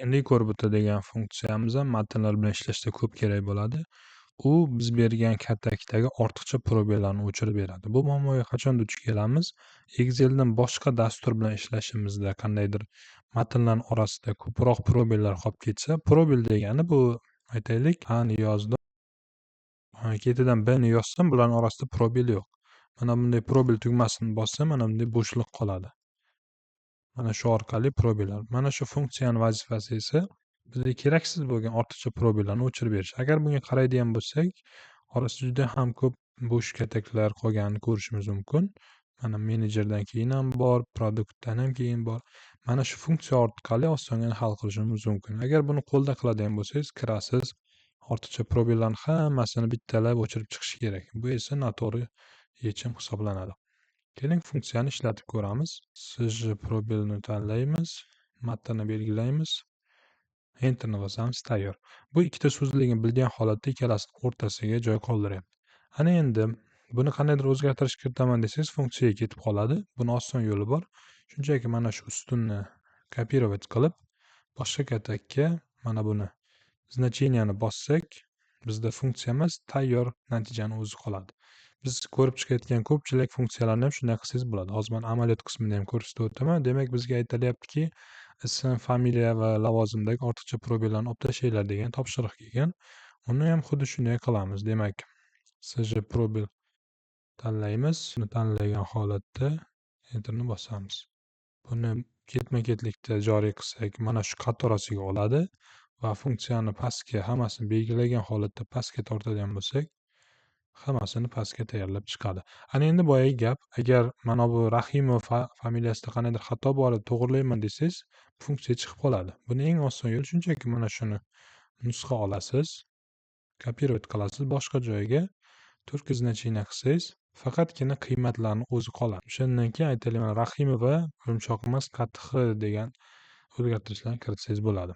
Endi ko'rib o'tadigan funksiyamiz ham matnlar bilan ishlashda ko'p kerak bo'ladi. U biz bergan katakdagi ortiqcha пробел larni o'chirib beradi. Bu muammoga qachon duch kelamiz? Exceldan boshqa dastur bilan ishlashimizda qandaydir matnlarning orasida ko'proq пробел lar qolib ketsa, пробел degani bu, aytaylik, A ni yozdim, ketidan B ni yozsam, bularning orasida пробел yo'q. Mana bunday пробел tugmasini bossam, mana bunday bo'shliq qoladi. Mana shu orqali пробел lar. Mana shu funksiyani vazifasi esa bizga keraksiz bo'lgan ortiqcha пробел larni o'chirib berish. Agar bunga qaraydigan bo'lsak, orasida juda ham ko'p bo'sh kataklar qolganini ko'rishimiz mumkin. Mana menejerdan keyin ham bor, продукт dan ham keyin bor. Mana shu funksiya orqali osongina hal qilishimiz mumkin. Agar buni qo'lda qiladigan bo'lsangiz, kirasiz, ortiqcha пробел larni hammasini bittalab o'chirib chiqish kerak. Bu esa noto'g'ri yechim hisoblanadi. Keling, funksiyani ishlatib ko'ramiz. СЖ пробел ni tanlaymiz, matnni belgilaymiz. Enterni bosamiz, tayyor. Bu ikkita so'zligini bilgan holatda ikkalasini o'rtasiga joy qoldiryapti. Ana endi buni qandaydir o'zgartirish kiritaman desangiz, funksiyaga ketib qoladi. Buni oson yo'li bor. Shunchaki mana shu ustunni копировать qilib, boshqa katakka mana buni значения ni bossak, bizda funksiya emas, tayyor natijani o'zi qoladi. Biz ko'rib chiqayotgan ko'pchilik funksiyalarni ham shunday qilsangiz bo'ladi. Hozir man amaliyot qismini ham ko'rsatib o'taman. Demak, bizga aytilyaptiki, ism, familiya va lavozimdagi ortiqcha пробел larni olib tashlanglar degan topshiriq kelgan. Uni ham xuddi shunday qilamiz. Demak, СЖ пробел tanlaymiz. Uni tanlagan holatda Enterni bosamiz. Buni ketma-ketlikda joriy qilsak, mana shu qatorasiga oladi va funksiyani pastga, hammasini belgilagan holatda pastga tortadigan bo'lsak, hammasini pastga tayyorlab chiqadi. Ana endi boyagi gap, agar mana bu Rahimov familiyasida qandaydir xato bor edi, to'g'rilayman desangiz, funksiya chiqib qoladi. Buni eng oson yo'li shunchaki mana shuni nusxa olasiz, копировать qilasiz boshqa joyga, только значение qilsangiz, faqatgina qiymatlarni o'zi qoladi. O'shandan keyin, aytaylik, mana Rahimova yumshoq emas, qattiq x degan o'zgartirishlarni kiritsangiz bo'ladi.